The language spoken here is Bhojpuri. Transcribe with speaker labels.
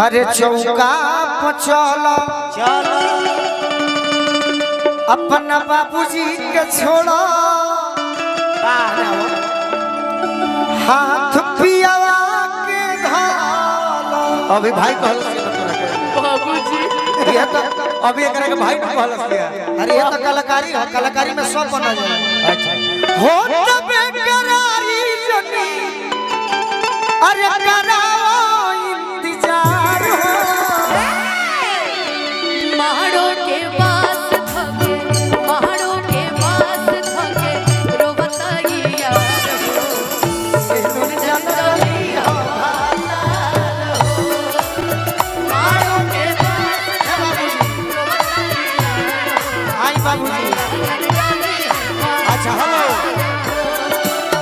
Speaker 1: अरे चौका पचल
Speaker 2: चलो
Speaker 1: अपना बाबूजी के छोड़ो, हाथ पियावा के धालो।
Speaker 3: अभी भाई कहलस
Speaker 4: बाबूजी
Speaker 3: ये तो अभी एकरा के भाई कहलस
Speaker 1: अरे ये तो कलाकारी है, कलाकारी में सब बना जाए।
Speaker 3: अच्छा
Speaker 1: हो तब